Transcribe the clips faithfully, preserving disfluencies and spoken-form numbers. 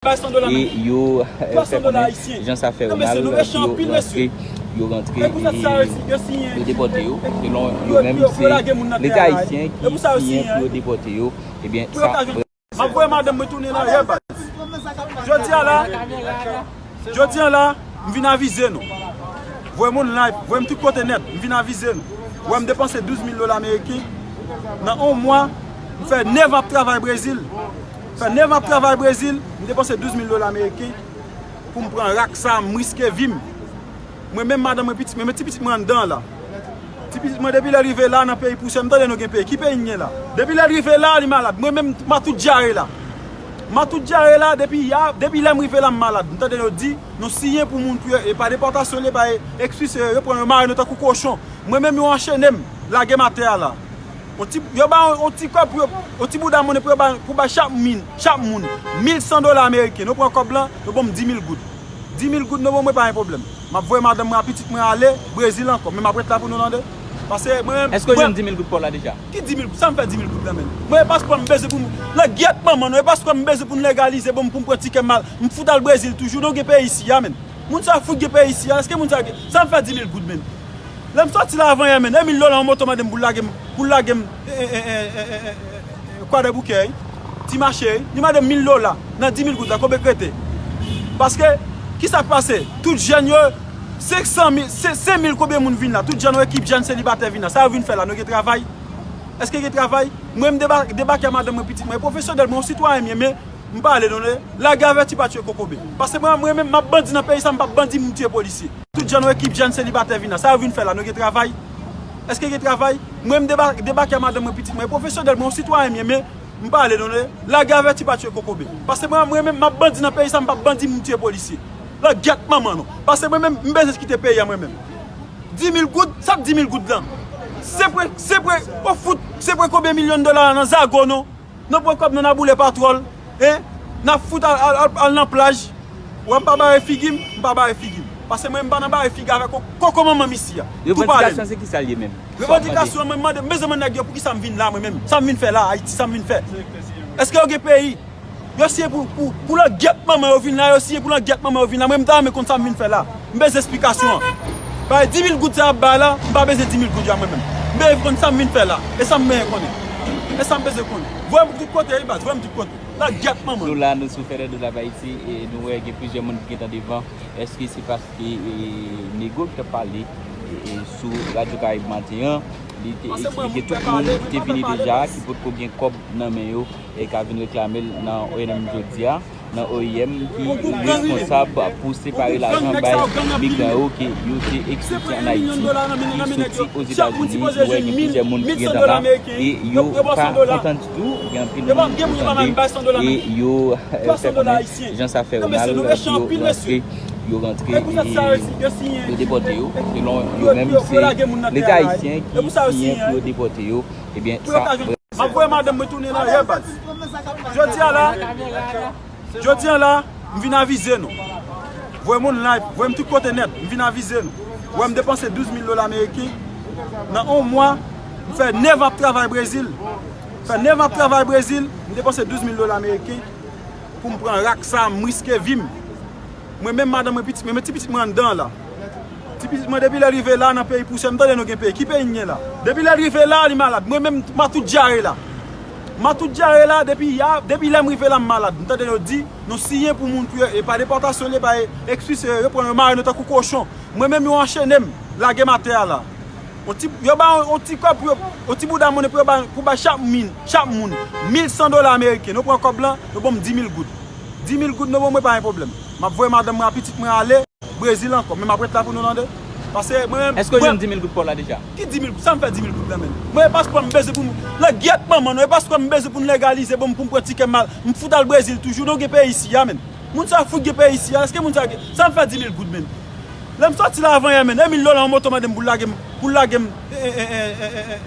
E yo fè konnen jan sa fè yo mal, yo rantre, yo rantre, yo depòte yo. Selon yo menm, se Leta ayisyen ki siyen pou yo depòte yo. Ebyen, sa. M ap voye madanm mwen tounen nan rèv. Jodi a la, jodi a la, m vin avize nou. Voye moun live, voye m tout kote nèt, m vin avize nou. Wè m depanse douz mil dola ameriken. Nan yon mwa, m fè nèf an ap travay Brezil. Fè nèf an ap travay Brezil, m depanse douz mil dola ameriken pou m pran rak sa, m riske vi m. Mwen menm, madanm mwen, pitit mwen, men ti pitit mwen anndan la. Ti pitit mwen, depi lè l rive la nan peyi pousyè, m tande nou gen peyi. Ki peyi n gen la? Depi lè l rive la, li malad. Mwen menm, m a tout dyare la. M a tout dyare la, depi ya, depi lè m rive la, m malad. M tande yo di, nou siyen pou moun pou yo, e pa depòtasyon li, e pa e-, ekspilse yo, yo pran yo mare nou tankou kochon. Mwen menm, yo anchene m, lage m atè a la. On ti, yo ba yon, yon ti kòb pou yo, yon ti bouda monnen pou yo ba, pou bay chak min, chak moun, mil san dola ameriken. Nou pran kòb lan, yo ban m di mil goud. Di mil goud, nou ban mwen, pa gen pwoblèm. M ap voye madanm mwen ak pitit mwen ale Brezil ankò, men m ap ret la pou nou tande. Paske mwen menm. Èske w jwenn di mil goud pa w la deja? Ki di mil goud? Sa m fè di mil goud la, menm? Mwen, e paspò m bezwen pou m, nan gyèt manman nou, e paspò m bezwen pou m legalize, ban m pou m pran tikè m al, m fout al Brezil toujou, nou gen peyi isi a, menm. Moun sa fout gen peyi isi a, èske moun sa gen, sa m fè di mil goud, menm? Lè m sòti la avan yè, menm, e mil dola yon moto mande m pou l lage m, pou l lage m, e, e, Kwadèboukè, wi. Ti mache, wi. Li mande m mil dola. Nan di mil goud la, konbyen k rete? Paske, kisa k pase? Tout jèn yo, senk san mil, se, senk mil konbyen moun vin la? Tout jèn, yon ekip jèn selibatè vin la. Sa yo vin fè la? Nou gen travay? Èske gen travay? Mwen, m deba-, debake a madanm mwen, pitit mwen, pwofesyonèl, mwen, yon sitwayen m ye, men m pale nou, lage avèti pa tiye kokobe. Paske mwen, mwen menm, m ap bandi nan peyi sa, m p ap bandi pou m tiye polisye. Tout jèn, yon ekip jèn selibatè vin la. Sa yo vin fè la? Nou gen travay? Èske gen travay? Mwen, m deba-, debake a madanm mwen, pitit mwen, pwofesyonèl, mwen, yon sitwayen m ye, men m pale nou, lage avèti pa tiye kokobe. Paske mwen, mwen menm, m ap bandi nan peyi sa, m p ap bandi pou m tiye polisye. Nan gyèt manman nou. Paske mwen menm, m bezwen kite peyi a mwen menm. Di mil goud, sa k di mil goud lan? Se pre, se pre, o fout, se pre konbyen milyon dola nan zago nou? Nou pran kòb nou, n a boule patwòl, en? N a fout al, al, al, al nan plaj. Wè, m pa bare figi m, m pa bare figi m. Paske mwen, m pa nan bare figi avèk ko-, koko manman m isi a. Tou pale m. Revandikasyon se kisa l ye menm? Revandikasyon, mwen, m mande, m bezwen mande nèg yo poukisa m vin la, mwen menm. Sa m vin fè la, Ayiti, sa m vin fè? Èske yo gen peyi? Yo siyen pou, pou, pou langyèt manman yo vin la, yo siyen pou langyèt manman yo vin la. Mwen, m ta renmen konn sa m vin fè la. M bezwen esplikasyon an. Bay di mil goud sa y ap bay la, m pa bezwen di mil goud yo a mwen menm. M bezwen konn sa m vin fè la. E sa m bezwen konnen. E sa m bezwen konnen. Voye m tout kote, wi, baz, voye m tout kote. Langyèt manman. Nou la, nou sou Fede de Live Ayiti, e nou wè gen plizyè moun ki gentan devan. Èske se paske, e, nego ki t ap pale, e, e, sou Radyo Karayib maten an, li te eksplike tout moun ki te vini deja, ki potko gen kòb nan men yo, e ka vin reklame l nan O I M jodi a, nan O I M ki responsab pou separe lajan bay migran yo ke yo te eksplike ann Ayiti, ki soti Ozetazini. Nou wè gen plizyè moun ki gentan la, e yo pa kontan ditou. Gen anpil moun, ou tande, e yo, e, fè konnen jan sa fè yo mal, yo rantre, yo rantre, e yo depòte yo. Selon yo menm, se Leta ayisyen ki siyen pou yo depòte yo. Ebyen, sa. M ap voye madanm mwen tounen nan rèv, baz. Jodi a la, jodi a la, m vin avize nou. Voye moun live, voye m tout kote nèt, m vin avize nou. Wè m depanse douz mil dola ameriken. Nan yon mwa, m fè nèf an ap travay Brezil. Fè nèf an ap travay Brezil, m depanse douz mil dola ameriken pou m pran rak sa, m riske vi m. Mwen menm, madanm mwen, pitit mwen, men ti pitit mwen anndan la. Ti pitit mwen, depi lè l rive la nan peyi pousyè, m tande nou gen peyi. Ki peyi n gen la? Depi lè l rive la, li malad. Mwen menm, m a tout dyare la. M a tout dyare la, depi ya, depi lè m rive la, m malad. M tande yo di, nou siyen pou moun pou yo, e pa depòtasyon li ye, pa e-, ekspilse yo, yo pran yo mare nou tankou kochon. Mwen menm, yo anchene m, lage m atè a la. On ti, yo ba yon, yon ti kòb pou yo, yon ti bouda monnen pou yo ba, pou bay chak min, chak moun, mil san dola ameriken. Nou pran kòb lan, yo ban m di mil goud. Di mil goud, nou ban mwen, pa gen pwoblèm. M ap voye madanm mwen ak pitit mwen ale Brezil ankò, men m ap ret la pou nou tande. Paske mwen menm. Èske w jwenn di mil goud pa w la deja? Ki di mil goud? Sa m fè di mil goud la, menm? Mwen, e paspò m bezwen pou m, langyèt manman nou, e paspò m bezwen pou n legalize, ban m pou m pran tikè m al, m fout al Brezil toujou, nou gen peyi isi a, menm. Moun sa fout gen peyi isi a, èske moun sa gen, sa m fè di mil goud, menm? Lè m sòti la avan yè, menm, e mil dola yon moto mande m pou l lage m, pou l lage m, e, e,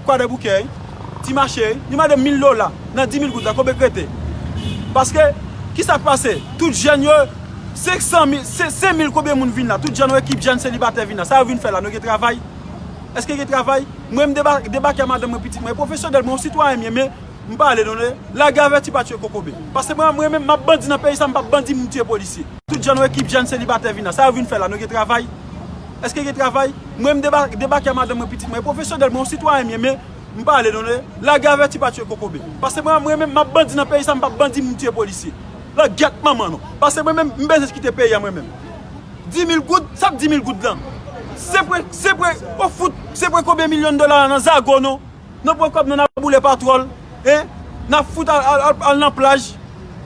Kwadèboukè, wi. Ti mache, wi. Li mande m mil dola. Nan di mil goud la, konbyen k rete? Paske, kisa k pase? Tout jèn yo, senk san mil, se, senk mil konbyen moun vin la? Tout jèn, yon ekip jèn selibatè vin la. Sa yo vin fè la? Nou gen travay? Èske gen travay? Mwen, m deba-, debake a madanm mwen, pitit mwen. E pwofesyonèl, mwen, yon sitwayen m ye, men M pale non, lage avèti pa tchwe kokobe. Paske mwen, mwen menm, m ap bandi nan peyi sa, m p ap bandi, m tchwe polisye. Tout jèn ou ekip jèn selibatè vin la. Sa yo vin fè la, nou gen travay? Èske gen travay? Mwen, m deba- debake a madanm mwen, pitit mwen, pwofesyonèl, mwen, yon sitwayen m ye, men m pale non, lage avèti pa tchwe kokobe. Paske mwen, mwen menm, m ap bandi nan peyi sa, m p ap bandi, m tchwe polisye. Langyèt manman nou. Paske mwen menm, m bezwen kite peyi a mwen menm. Dis mil goud, sa k dis mil goud lan? Se pre, se pre, o fout, se pre konbyen milyon dola nan zago nou? Nou pran kòb nou, n a boule patwòl, en? N a fout al, al, al, al nan plaj.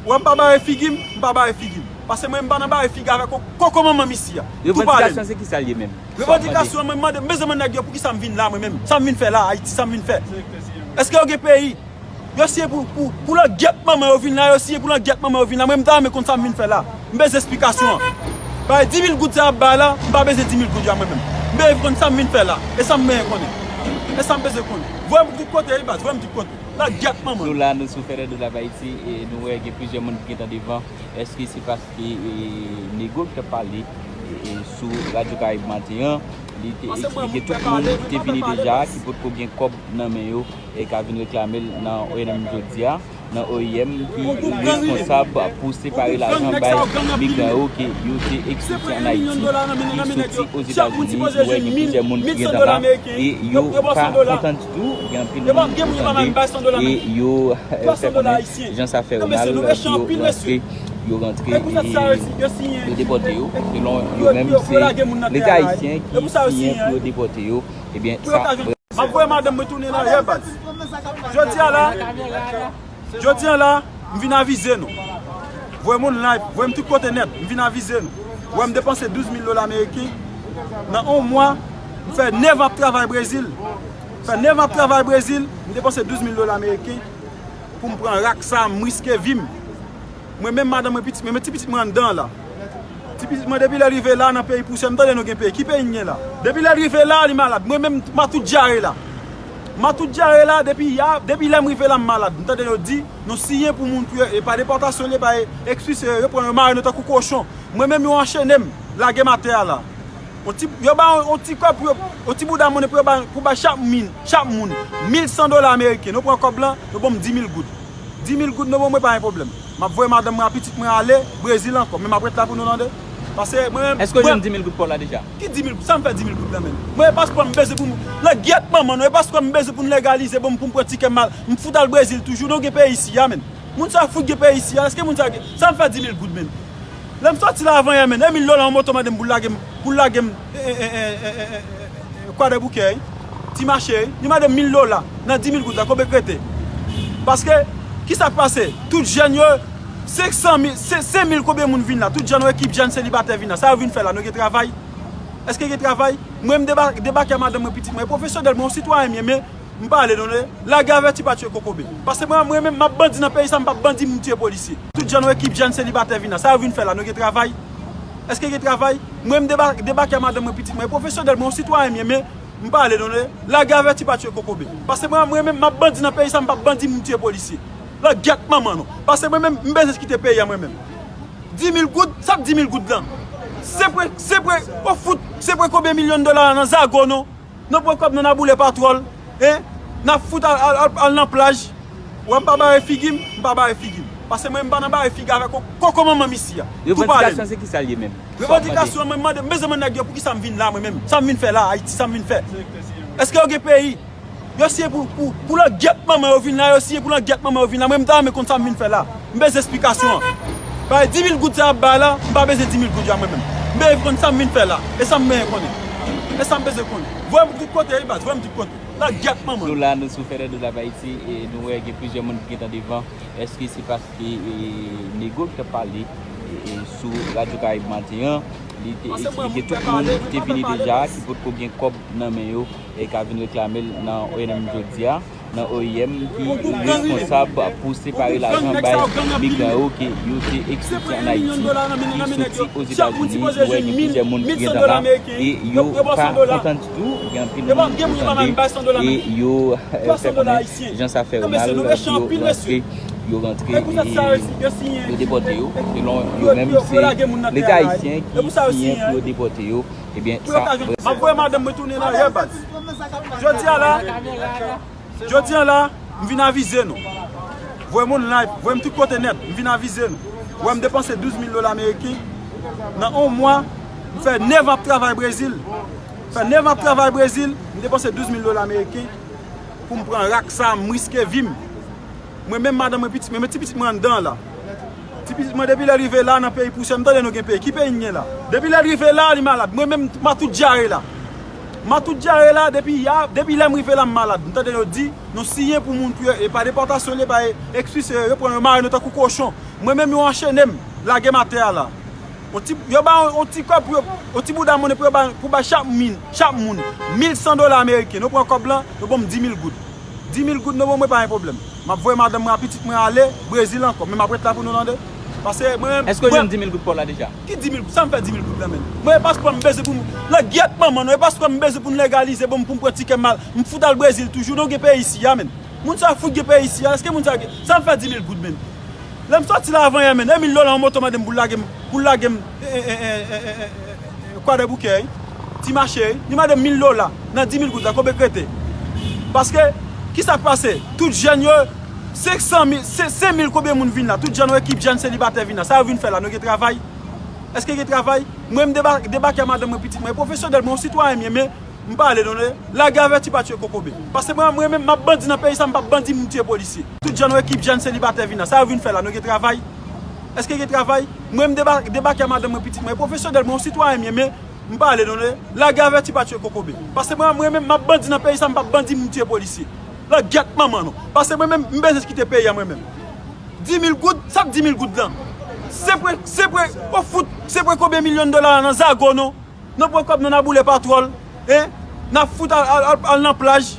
Wè, m pa bare figi m, m pa bare figi m. Paske mwen, m pa nan bare figi avèk yon koko manman m isi a. Tou pale. Revandikasyon se ki sa l ye menm? Revandikasyon, mwen, m mande, m bezwen mande nèg yo, poukisa m vin la, mwen menm? Sa m vin fè la, Ayiti, sa m vin fè? Èske yo gen peyi? Yo siye pou, pou, pou langyèt manman yo vin la, yo siye pou langyèt manman yo vin la. Mwen, m ta renmen konn sa m vin fè la. M bezwen esplikasyon an. Bay dis mil goud sa y ap bay la, m pa bezwen dis mil goud yo a mwen menm. M bezwen konn sa m vin fè la. E sa m bezwen konnen. E sa m bezwen konnen. Voye m tout kote, wi, baz, voye m tout kote. Langyèt manman. Nou la, nou sou Fè Dèdou Live Ayiti, e nou wè gen plizyè moun ki gentan devan. Èske se paske, e, nego ki t ap pale, e, e, sou Radyo Karayib Maten an, li te eksplike tout moun ki te vini deja, ki potko gen kòb nan men yo, e ka vin reklame l nan O N M jodi a, nan O I M ki responsab pou separe lajan bay migran yo ke yo te ekspilse ann Ayiti, ki soti Ozetazini, ou wè gen plizyè moun ki gentan la, e yo pa kontan ditou, gen anpil moun ki tande, e yo, e, fè konnen jan sa fè yo mal, yo rantre, yo rantre, e yo depòte yo, selon yo menm, se Leta ayisyen ki siyen pou yo depòte yo, ebyen, sa M ap voye madanm mwen tounen nan rè, baz. Jodi a la, jodi a la, m vin avize nou. Voye moun live, voye m tout kote nèt, m vin avize nou. Wè m depanse douz mil dola ameriken. Nan yon mwa, m fè nèf an ap travay Brezil. M fè nèf an ap travay Brezil, m depanse douz mil dola ameriken pou m pran rak sa, m riske vi m. Mwen menm, madanm mwen, pitit mwen, men ti pitit mwen anndan la. Ti pitit mwen, depi lè l rive la nan peyi pousyè, m tande nou gen peyi. Ki peyi n gen la? Depi lè l rive la, li malad. Mwen menm, m a tout dyare la. M a tout dyare la, depi ya, depi lè m rive la, m malad. M tande yo di, nou siyen pou moun pou yo, e pa depòtasyon li ye, pa e ekspilse yo, yo pran yo mare nou tankou kochon. Mwen menm, yo anchene m, lage m atè a la. On ti, yo ba on, on ti kòb pou yo, on ti bouda monnen pou yo ba, pou bay chak min, chak moun, mil san dola ameriken. Nou pran kòb lan, yo ban m dis mil goud. Dis mil goud, nou ban mwen, pa gen pwoblèm. M ap voye madanm mwen ak pitit mwen ale Brezil ankò, men m ap ret la pou nou tande. Paske mwen menm. Èske w jwenn dis mil goud pa w la deja? Ki dis mil goud? Sa m fè dis mil goud lan menm? Mwen, e paspò m bezwen pou m, langyèt manman nou, e paspò m bezwen pou n legalize, ban m pou m pran tikè m al, m fout al Brezil toujou, nou gen peyi isi a, menm. Moun sa fout gen peyi isi a, èske moun sa gen, sa m fè dis mil goud menm? Lè m sòti la avan yè, menm, e mil dola yon moto mande m pou l lage m, pou l lage m, e, e, Kwadèboukè, wi. Ti mache, wi. Li mande m mil dola nan dis mil goud la, konbyen k rete? Paske, kisa k pase? Tout jèn yo, senk san mil, se, senk mil konbyen moun vin la? Tout jèn ou ekip jèn selibatè vin la. Sa yo vin fè la? Nou gen travay? Èske gen travay? Mwen, m deba- debake a madanm mwen, pitit mwen, pwofesyonèl, mwen, yon sitwayen m ye, men m pale non, lage avèti pa tchwe kokobe. Paske mwen, mwen menm, m ap bandi nan peyi sa, m p ap bandi, m tchwe polisye. Tout jèn ou ekip jèn selibatè vin la. Sa yo vin fè la? Nou gen travay? Èske gen travay? Mwen, m deba- debake a madanm mwen, pitit mwen, pwofesyonèl, mwen, yon sitwayen m ye, men m pale non, lage avèti pa tchwe kokobe. Paske mwen, mwen menm, m ap bandi nan peyi sa, m p ap bandi, m tchwe polisye. Langyèt manman nou. Paske mwen menm, m bezwen kite peyi a mwen menm. Dis mil goud, sa k dis mil goud lan? Se pre, se pre, o fout, se pre konbyen milyon dola nan zago nou? Nou pran kòb nou, n a boule patwòl, en? N a fout al, al, al, al nan plaj. Wè, m pa bare figi m, m pa bare figi m. Paske mwen, m pa nan bare figi avèk yon koko manman m isi a. Tou pale. Revandikasyon se ki sa l ye menm? Revandikasyon, mwen, m mande, m bezwen mande nèg yo poukisa m vin la, mwen menm. Sa m vin fè la, Ayiti, sa m vin fè? Èske yo gen peyi? Yo siye pou, pou, pou langyèt manman yo vin la, yo siye pou langyèt manman yo vin la. Mwen, m ta renmen konn sa m vin fè la. M bezwen esplikasyon an. Bay dis mil goud sa y ap bay la, m pa bezwen dis mil goud yo a mwen menm. M bezwen konn sa m vin fè la. E sa m bezwen konnen. E sa m bezwen konnen. Voye m tout kote, wi, baz, voye m tout kote. Langyèt manman. Nou la, nou sou Fè Dèdou Live Ayiti, e nou wè gen plizyè moun ki gentan devan. Èske se paske, e, nego ki t ap pale, e, e, sou Radyo Karayib Maten an, li te eksplike tout moun ki te vini deja, ki potko gen kòb nan men yo, e ka vin reklame l nan O N M jodi a, nan O I M ki responsab pou separe lajan bay migran yo ke yo te ekspilse ann Ayiti, ki soti Ozetazini, ou wè gen plizyè moun ki gentan la, e yo pa kontan ditou, gen anpil moun ki tande, e yo, e, fè konnen jan sa fè yo mal, yo rantre, yo rantre, e yo depòte yo, selon yo menm, se Leta ayisyen ki siyen pou yo depòte yo, ebyen, sa. M ap voye madanm mwen tounen nan rè, baz. Jodi a la, jodi a la, m vin avize nou. Voye moun live, voye m tout kote nèt, m vin avize nou. Wè m depanse douz mil dola ameriken. Nan yon mwa, m fè nèf an ap travay Brezil. M fè nèf an ap travay Brezil, m depanse douz mil dola ameriken pou m pran rak sa, m riske vi m. Mwen menm, madanm mwen, pitit mwen, men ti pitit mwen anndan la. Ti pitit mwen, depi lè l rive la nan peyi pousyè, m tande nou gen peyi. Ki peyi n gen la? Depi lè l rive la, li malad. Mwen menm, m a tout dyare la. M a tout dyare la, depi ya, depi lè m rive la, m malad. M tande yo di, nou siyen pou moun pou yo, e pa depòtasyon li ye, pa e, ekspilse yo, yo pran yo mare nou tankou kochon. Mwen menm, yo anchene m, lage m atè a la. On ti, yo ba yon, yon ti kòb pou yo, yon ti bouda monnen pou yo ba, pou bay chak min, chak moun, mil san dola ameriken. Nou pran kòb lan, yo ban m di mil goud. Di mil goud, nou ban mwen, pa gen pwoblèm. M ap voye madanm mwen ak pitit mwen ale Brezil ankò, men m ap ret la pou nou tande. Paske mwen menm, Èske w jwenn di mil goud pa w la deja? Ki di mil goud? Sa m fè di mil goud la, menm? Mwen, e paspò m bezwen pou m, nan gyèt manman nou, e paspò m bezwen pou m legalize, ban m pou m pran tikè m al, m fout al Brezil toujou, nou gen peyi isi a, menm. Moun sa fout gen peyi isi a, èske moun sa gen, sa m fè di mil goud, menm? Lè m sòti la avan yè, menm, e mil dola yon moto mande m pou l lage m, pou l lage m, e, e, Kwadèboukè, wi. Ti mache, wi. Li mande m mil dola. Nan di mil goud la, konbyen k rete? Paske, kisa k pase? Tout jèn yo, senk san mil, se, senk mil konbyen moun vin la? Tout jèn, yon ekip jèn selibatè vin la. Sa yo vin fè la? Nou gen travay? Èske gen travay? Mwen, m deba-, debake a madanm mwen, pitit mwen. Pwofesyonèl, mwen, yon sitwayen m ye, men m pale non, lage avèti pa tiye kokobe. Paske mwen, mwen menm, m ap bandi nan peyi sa, m p ap bandi pou m tiye polisye. Tout jèn, yon ekip jèn selibatè vin la. Sa yo vin fè la? Nou gen travay? Èske gen travay? Mwen, m deba-, debake a madanm mwen, pitit mwen. Pwofesyonèl, mwen, yon sitwayen m ye, men m pale non, lage avèti pa tiye kokobe. Paske mwen, mwen menm, m ap bandi nan peyi sa, m p ap bandi pou m tiye polisye. Nan gyèt manman nou. Paske mwen menm, m bezwen kite peyi a mwen menm. Di mil goud, sa k di mil goud lan? Se pre, se pre, o fout, se pre konbyen milyon dola nan zago nou? Nou pran kòb nou, n a boule patwòl, en? N a fout al, al, al, al nan plaj.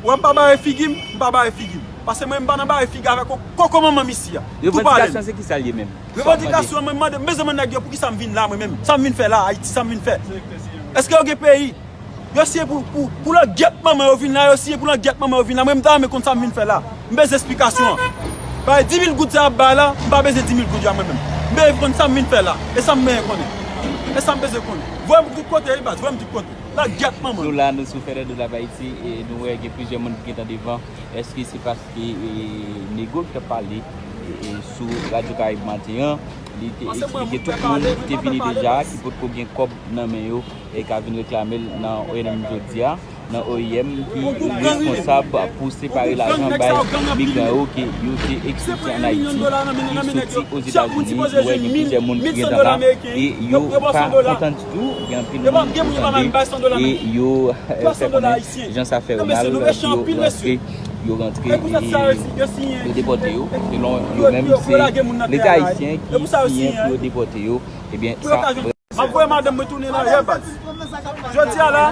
Wè, m pa bare figi m, m pa bare figi m. Paske mwen, m pa nan bare figi avèk ko-, koko manman m isi a. Tou pale. Revandikasyon se kisa l ye menm? Revandikasyon, mwen, m mande, m bezwen mande nèg yo poukisa m vin la, mwen menm. Sa m vin fè la, Ayiti, sa m vin fè? Èske yo gen peyi? Yo siyen pou, pou, pou langyèt manman yo vin la, yo siyen pou langyèt manman yo vin la. Mwen, m ta renmen konn sa m vin fè la. M bezwen esplikasyon an. Paske di mil goud sa y ap bay la, m pa bezwen di mil goud yo a mwen menm. M bezwen konn sa m vin fè la. E sa m bezwen konnen. E sa m bezwen konnen. Voye m tout kote, wi, baz, voye m tout kote. Langyèt manman. Nou la, nou sou Fede de Live Ayiti, e nou wè gen plizyè moun ki gentan devan. Èske se paske, e, nego ki t ap pale, e, e, sou Radyo Karayib maten an, li te eksplike tout moun ki te vini deja, ki potko gen kòb nan men yo, e ka vin reklame l nan O N M jodi a, nan O I M ki responsab pou separe lajan bay migran yo ke yo te ekspilse ann Ayiti, ki soti Ozetazini, nou wè gen plizyè moun ki gentan la, e yo pa kontan ditou, gen anpil moun ki tande, e yo, e, fè konnen jan sa fè yo mal, yo rantre, yo rantre, e yo depòte yo. Selon yo menm, se Leta ayisyen ki siyen pou yo depòte yo. Ebyen, sa M ap voye madanm mwen tounen nan rè, baz. Jodi a la,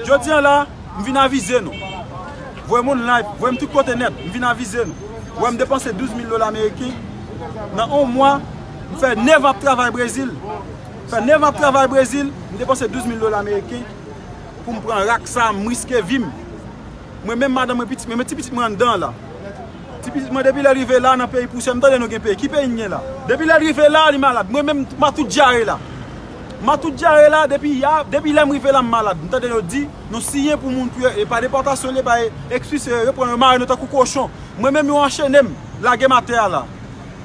jodi a la, m vin avize nou. Voye moun live, voye m tout kote nèt, m vin avize nou. Wè m depanse douz mil dola ameriken. Nan yon mwa, m fè nèf an ap travay Brezil. M fè nèf an ap travay Brezil, m depanse douz mil dola ameriken pou m pran rak sa, m riske vi m. Mwen menm, madanm mwen, pitit mwen, men ti pitit mwen anndan la. Ti pitit mwen, depi lè l rive la nan peyi pousyè, m tande nou gen peyi. Ki peyi n gen la? Depi lè l rive la, li malad. Mwen menm, m a tout dyare la. M a tout dyare la, depi ya, depi lè m rive la, m malad. M tande yo di, nou siyen pou moun pou yo, e pa depòtasyon li ye, pa e, ekspilse yo, yo pran yo mare nou tankou kochon. Mwen menm, yo anchene m, lage m atè a la.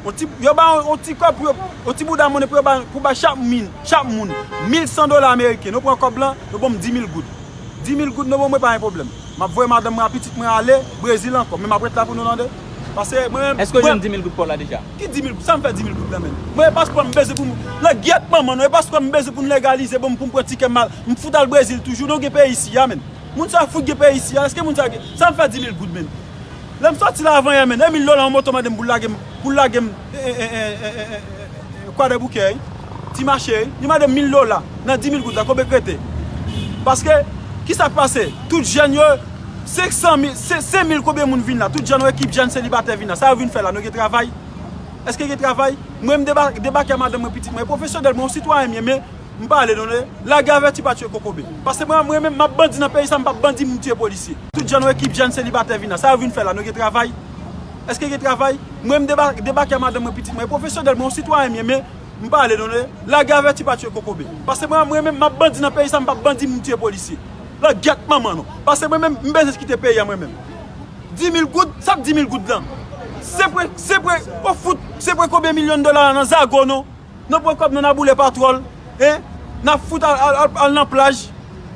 On ti, yo ba yon, yon ti kòb pou yo, yon ti bouda monnen pou yo ba, pou bay chak min, chak moun, mil san dola ameriken. Nou pran kòb lan, yo ban m di mil goud. Di mil goud, nou ban mwen, pa gen pwoblèm. M ap voye madanm mwen ak pitit mwen ale Brezil ankò, men m ap ret la pou nou tande. Paske mwen menm, Èske w jwenn di mil goud pa w la deja? Ki di mil goud? Sa m fè di mil goud la, menm? Mwen, e paspò m bezwen pou m, langyèt manman nou, e paspò m bezwen pou m legalize, ban m, pou m pran tikè m al, m fout al Brezil toujou, nou gen peyi isi a, menm. Moun sa fout gen peyi isi a, èske moun sa gen, sa m fè di mil goud, menm? Lè m sòti la avan yè, menm, e mil dola yon moto mande m pou l lage m, pou l lage m, e, e, Kwadèboukè, wi. Ti mache, wi. Li mande m mil dola. Nan di mil goud la, konbyen k rete? Paske, kisa k pase? Tout jèn yo, senk san mil, se, senk mil konbyen moun vin la? Tout jèn, yon ekip jèn selibatè vin la. Sa yo vin fè la? Nou gen travay? Èske gen travay? Mwen, m deba-, debake a madanm mwen, pitit mwen. Pwofesyonèl, mwen, yon sitwayen m ye, men M pale non, lage avèti pa tiye kokobe. Paske mwen, mwen menm, m ap bandi nan peyi sa, m p ap bandi pou m tiye polisye. Tout jèn, yon ekip jèn selibatè vin la. Sa yo vin fè la? Nou gen travay? Èske gen travay? Mwen, m deba-, debake a madanm mwen, pitit mwen. Pwofesyonèl, mwen, yon sitwayen m ye, men m pale non, lage avèti pa tiye kokobe. Paske mwen, mwen menm, m ap bandi nan peyi sa, m p ap bandi pou m tiye polisye. Langyèt manman nou. Paske mwen menm, m bezwen kite peyi a mwen menm. Di mil goud, sa k di mil goud lan? Sepre, sepre, o fout, sepre konbyen milyon dola nan zago nou? Nou pran kòb nou, n a boule patwòl, en? N a fout al, al, al, al nan plaj.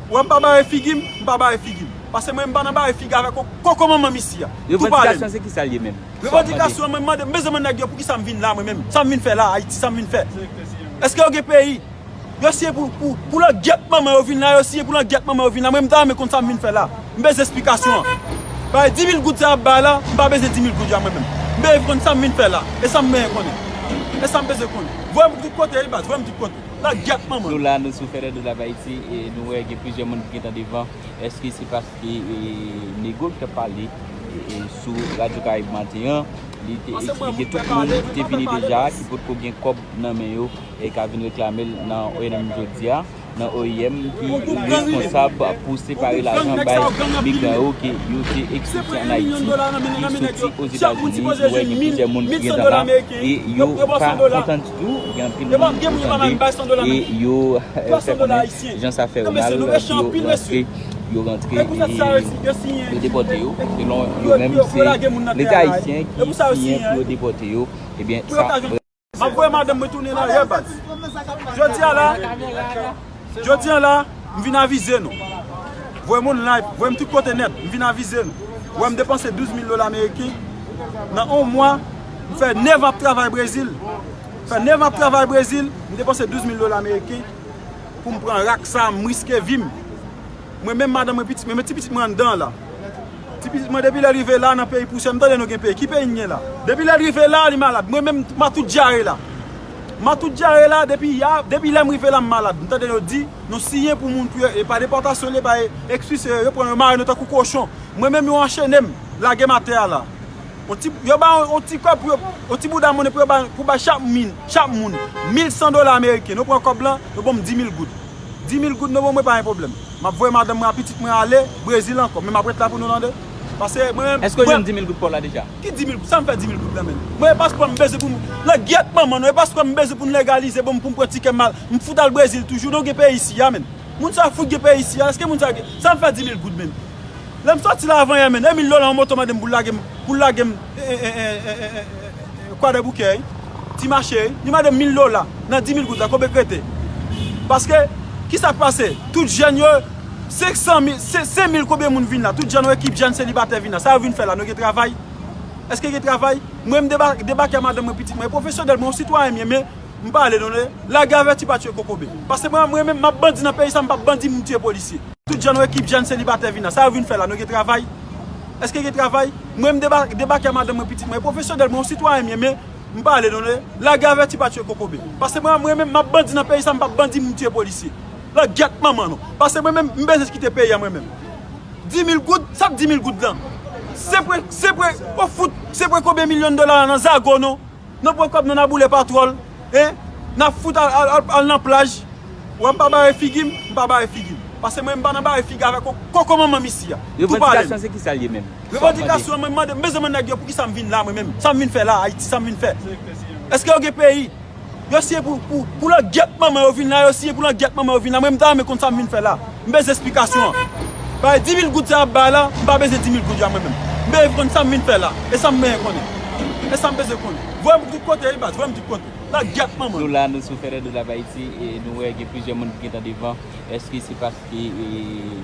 Wè, m pa bare figi m, m pa bare figi m. Paske mwen, m pa nan bare figi avèk koko manman m isi a. Tou pale m. Revandikasyon se ki sa l ye menm? Revandikasyon, mwen, m mande, m bezwen mande nèg yo poukisa m vin la, mwen menm. Sa m vin fè la, Ayiti, sa m vin fè? Èske yo gen peyi? Yo siye pou, pou, pou langyèt manman yo vin la, yo siye pou langyèt manman yo vin la. Mwen, m ta renmen konn sa m vin fè la. M bezwen esplikasyon an. Bay di mil goud sa y ap bay la, m pa bezwen di mil goud yo a mwen menm. M bezwen konn sa m vin fè la. E sa m bezwen konnen. E sa m bezwen konnen. Voye m tout kote, wi, baz, voye m tout kote. Langyèt manman. Nou la, nou sou Fede de la Haiti, e nou wè gen plizyè moun ki gentan devan. Èske se paske, e, nego ki t ap pale, e, e, sou Radyo Karayib maten an, li te eksplike tout moun ki te vini deja, ki potko gen kòb nan men yo, e ka vin reklame l nan O I M jodi a, nan O I M ki responsab pou separe lajan bay migran yo ke yo te eksplike ann Ayiti, ki soti Ozetazini, nou wè gen plizyè moun ki gentan la, e yo pa kontan ditou, gen anpil moun ki tande, e yo, e, fè konnen jan sa fè yo mal, yo rantre, yo rantre, e, yo depòte yo. Selon yo menm, se Leta ayisyen ki siyen pou yo depòte yo. Ebyen, sa M ap voye madanm mwen tounen nan rè, baz. Jodi a la, jodi a la, m vin avize nou. Voye moun live, voye m tout kote nèt, m vin avize nou. Wè m depanse douz mil dola ameriken nan yon mwa, m fè nèf an ap travay Brezil. Fè nèf an ap travay Brezil, m depanse douz mil dola ameriken pou m pran rak sa, m riske vi m. Mwen menm, madanm mwen, pitit mwen, men ti pitit mwen anndan la. Ti pitit mwen, depi lè l rive la nan peyi pousyè, m tande nou gen peyi. Ki peyi n gen la? Depi lè l rive la, li malad. Mwen menm, m a tout dyare la. M a tout dyare la, depi ya, depi lè m rive la, m malad. M tande yo di, nou siyen pou moun pou yo, e pa depòtasyon li ye, pa e, ekspilse yo, yo pran yo mare nou tankou kochon. Mwen menm, yo anchene m, lage m atè a la. On ti, yo ba on, on ti kòb pou yo, on ti bouda monnen pou yo ba, pou bay chak min, chak moun, mil san dola ameriken. Nou pran kòb lan, yo ban m di mil goud. Di mil goud nou ban mwen, pa gen pwoblèm. M ap voye madanm mwen ak pitit mwen ale Brezil ankò, men m ap ret la pou nou tande. Paske mwen menm. Èske w jwenn di mil goud pa w la deja? Ki di mil goud? Sa m fè di mil goud la menm? Mwen, e paspò m bezwen pou m, langyèt manman nou, e paspò m bezwen pou n legalize ban m, pou m pran tikè m al, m fout al Brezil toujou, nou gen peyi isi a menm. Moun sa fout gen peyi isi a, èske moun sa gen, sa m fè di mil goud menm? Lè m sòti la avan yè menm, e mil dola yon moto mande m pou l lage m, pou l lage m, e, e, e, Kwadèboukè, wi. Ti mache, wi. Li mande m mil dola nan di mil goud la, konbyen k rete? Paske, kisa k pase? Tout jèn yo, senk san mil, se, senk mil konbyen moun vin la? Tout jèn, yon ekip jèn selibatè vin la. Sa yo vin fè la? Nou gen travay? Èske gen travay? Mwen, m deba-, debake a madanm mwen, pitit mwen, e pwofesyonèl, mwen, yon sitwayen m ye, men m pale nou, lage avèti pa tiye kokobe. Paske mwen, mwen menm, m ap bandi nan peyi sa, m p ap bandi, m tiye polisye. Tout jèn, yon ekip jèn selibatè vin la. Sa yo vin fè la? Nou gen travay? Èske gen travay? Mwen, m deba-, debake a madanm mwen, pitit mwen, e pwofesyonèl, mwen, yon sitwayen m ye, men m pale nou, lage avèti pa tiye kokobe. Paske mwen, mwen menm, m ap bandi nan peyi sa, m p ap bandi, m tiye polisye. Langyèt manman nou. Paske mwen menm, m bezwen kite peyi a mwen menm. Di mil goud, sa k di mil goud lan? Sepre, sepre, o fout, sepre konbyen milyon dola nan zago nou? Nou pran kòb nou, n a boule patwòl, en? N a fout al, al, al, al nan plaj. Wè, m pa bare figi m, m pa bare figi m. Paske mwen, m pa nan bare figi avèk koko manman m isi a. Tou pale m. Revandikasyon se ki sa l ye menm? Revandikasyon, mwen, m mande, m bezwen mande nèg yo poukisa m vin la, mwen menm. Sa m vin fè la, Ayiti, sa m vin fè? Èske yo gen peyi? Yo siye pou, pou, pou langyèt manman yo vin la, yo siye pou langyèt manman yo vin la. Mwen, m ta renmen konn sa m vin fè la. M bezwen esplikasyon an. Bay di mil goud sa y ap bay la, m pa bezwen di mil goud yo a mwen menm. M bezwen konn sa m vin fè la. E sa m bezwen konnen. E sa m bezwen konnen. Voye m tout kote, wi, baz, voye m tout kote. Langyèt manman. Nou la, nou sou Fede de la Haiti, e nou wè gen plizyè moun ki gentan devan. Èske se paske, e,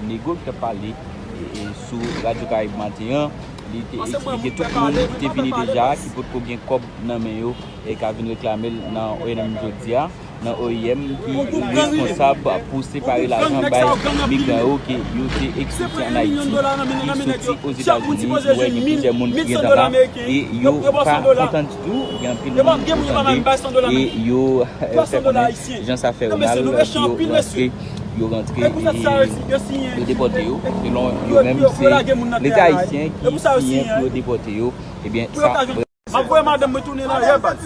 nego ki t ap pale, e, e, sou Radyo Karayib maten an, li te eksplike tout moun ki te vini deja, ki potko gen kòb nan men yo, e ka vin reklame l nan O I M jodi a, nan O I M ki responsab pou separe lajan bay migran yo ke yo te eksplike ann Ayiti, ki soti Ozetazini, nou wè gen plizyè moun ki gentan la, e yo pa kontan ditou, gen anpil moun ki tande, e yo, e, fè konnen jan sa fè yo mal, yo rantre, yo rantre, e yo depòte yo. Selon yo menm, se Leta ayisyen ki siyen pou yo depòte yo. Ebyen, sa M ap voye madanm mwen tounen nan rè, baz.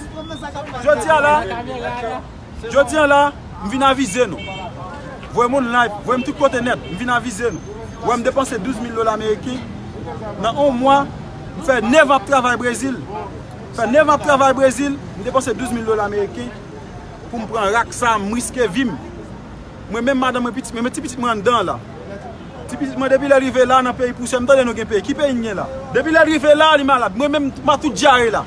Jodi a la, jodi a la, m vin avize nou. Voye moun live, voye m tout kote nèt, m vin avize nou. Wè, m depanse douz mil dola ameriken. Nan yon mwa, m fè nèf an ap travay Brezil. Fè nèf an ap travay Brezil, m depanse douz mil dola ameriken pou m pran rak sa, m riske vi m. Mwen menm, madanm mwen, pitit mwen, men ti pitit mwen anndan la. Ti pitit mwen, depi lè l rive la nan peyi pousyè, m tande nou gen peyi. Ki peyi n gen la? Depi lè l rive la, li malad. Mwen menm, m a tout dyare la.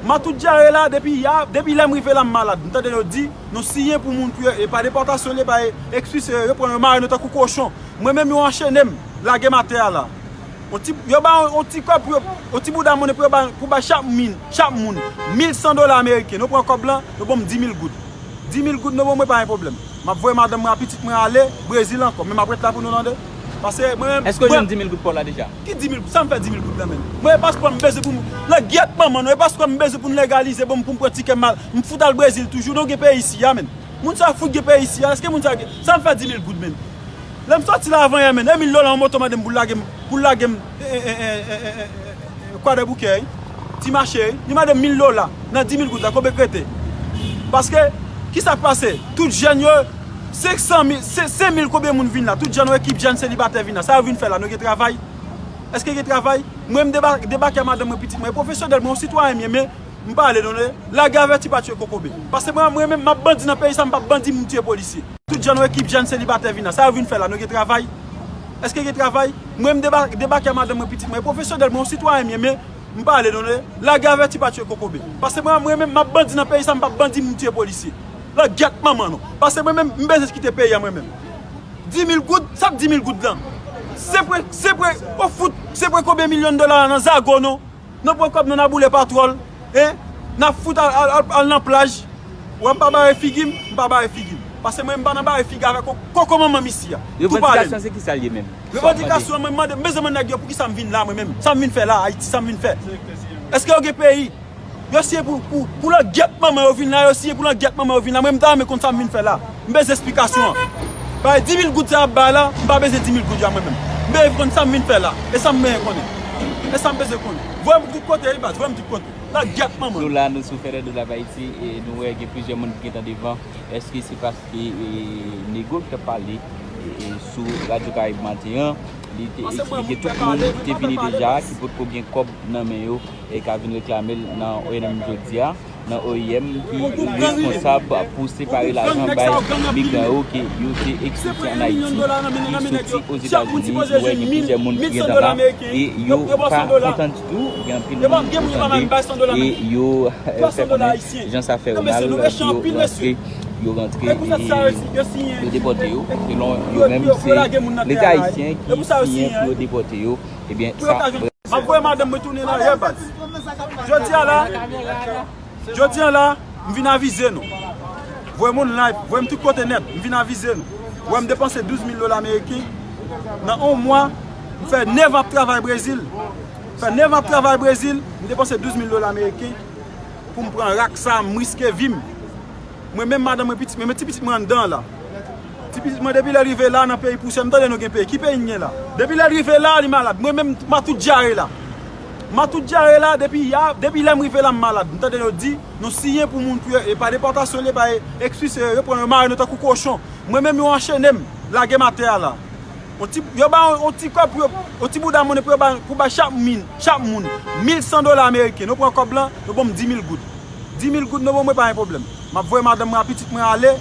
M a tout dyare la, depi ya, depi lè m rive la, m malad. M tande yo di, nou siyen pou moun pou yo, e pa depòtasyon li ye, pa e, ekspilse yo, yo pran yo mare nou tankou kochon. Mwen menm, yo anchene m, lage m atè a la. On ti, yo ba on, on ti kòb pou yo, on ti bouda monnen pou yo ba, pou bay chak min, chak moun, mil san dola ameriken. Nou pran kòb lan, nou ban m di mil goud. Di mil goud, nou ban mwen, pa gen pwoblèm. M ap voye madanm mwen ak pitit mwen ale Brezil ankò, men m ap ret la pou nou tande. Paske mwen menm. Èske w jwenn di mil goud pa w la deja? Ki di mil goud? Sa m fè di mil goud la menm? Mwen, e paspò m bezwen pou m, nan gyèt manman nou, e paspò m bezwen pou m legalize, bon, pou m pran tikè m al, m fout al Brezil toujou, nou gen peyi isi a, menm. Moun sa fout gen peyi isi a, èske moun sa gen, sa m fè di mil goud menm? Lè m sòti la avan yè, menm, e mil dola yon moto mande m pou l lage m, pou l lage m, e, e, e, Kwadèboukè, wi. Ti mache, wi. Li mande m mil dola nan di mil goud la, konbyen k rete? Paske, kisa k pase? Tout jèn yo, senk san mil, se, senk mil konbyen moun vin la? Tout jèn, yon ekip jèn selibatè vin la. Sa yo vin fè la? Nou gen travay? Èske gen travay? Mwen, m deba-, debake a madanm mwen, pitit mwen, pwofesyonèl, mwen, yon sitwayen m ye, men m pale nou, lage avèti pa tiye kokobe. Paske mwen, mwen menm, m ap bandi nan peyi sa, m p ap bandi, m tiye polisye. Tout jèn, yon ekip jèn selibatè vin la. Sa yo vin fè la? Nou gen travay? Èske gen travay? Mwen, m deba-, debake a madanm mwen, pitit mwen, pwofesyonèl, mwen, yon sitwayen m ye, men m pale nou, lage avèti pa tiye kokobe. Paske mwen, mwen menm, m ap bandi nan peyi sa, m p ap bandi, m tiye polisye. Nan gyèt manman nou. Paske mwen menm, m bezwen kite peyi a mwen menm. Di mil goud, sa k di mil goud lan? Se pre, se pre, ou fout, se pre konbyen milyon dola nan zago nou? Nou pran kòb nou, n a boule patwòl, en? N a fout al, al, al, al nan plaj. Wè m pa bare figi m, m pa bare figi m. Paske mwen, m pa nan bare figi avèk ko-, koko manman m isi a. Tou pale m. Revandikasyon se kisa l ye menm? Revandikasyon, mwen, m mande, m bezwen mande nèg yo poukisa m vin la, mwen menm. Sa m vin fè la, Ayiti, sa m vin fè? Èske yo gen peyi? Yo siyen pou, pou, pou langyèt manman yo vin la, yo siyen pou langyèt manman yo vin la. Mwen, m ta renmen konn sa m vin fè la. M bezwen esplikasyon an. Bay di mil goud sa y ap bay la, m pa bezwen di mil goud yo a mwen menm. M bezwen konn sa m vin fè la. E sa m bezwen konnen. E sa m bezwen konnen. Voye m tout kote, wi, baz, voye m tout kote. Langyèt manman. Nou la, nou sou Fede de Live Haïti, e nou wè gen plizyè moun ki gentan devan. Èske se paske, e, nego ki t ap pale, e, e, sou Radyo Karayib maten an, li te eksplike tout moun ki te vini deja, ki potko gen kòb nan men yo, e ka vin reklame l nan O I M jodi a, nan O I M ki responsab pou separe lajan bay migran yo ke yo te eksplike ann Ayiti, ki soti Ozetazini. Nou wè gen plizyè moun ki gentan la, e yo pa kontan ditou, gen anpil moun ou tande, e yo, e, fè konnen jan sa fè yo mal, yo rantre, yo rantre, e yo depòte yo. Selon yo menm, se Leta ayisyen ki siyen pou yo depòte yo. Ebyen, sa. M ap voye madanm mwen tounen nan yè, baz. Jodi a la, jodi a la, m vin avize nou. Voye moun live, voye m tout kote nèt, m vin avize nou. Wè m depanse douz mil dola ameriken. Nan yon mwa, m fè nèf an ap travay Brezil. M fè nèf an ap travay Brezil, m depanse douz mil dola ameriken pou m pran rak sa, m riske vi m. Mwen menm, madanm mwen, pitit mwen, men ti pitit mwen anndan an la. Ti pitit mwen, depi lè l rive la nan peyi pousyè, m tande nou gen peyi. Ki peyi n gen la? Depi lè l rive la, li malad. Mwen menm, m a tout dyare la. M a tout dyare la, depi ya, depi lè m rive la, m malad. M tande yo di, nou siyen pou moun pou yo, e pa depòtasyon li ye, pa e, ekspilse yo, yo pran yo mare nou tankou kochon. Mwen menm, yo anchene m, lage m atè a la. On ti, yo ba on, on ti kòb pou yo, on ti bouda monnen pou yo ba, pou bay chak min, chak moun, mil san dola ameriken. Nou pran kòb lan, nou ban m di mil goud. Di mil goud, nou ban mwen, pa gen pwoblèm. M ap voye madanm mwen ak pitit mwen ale.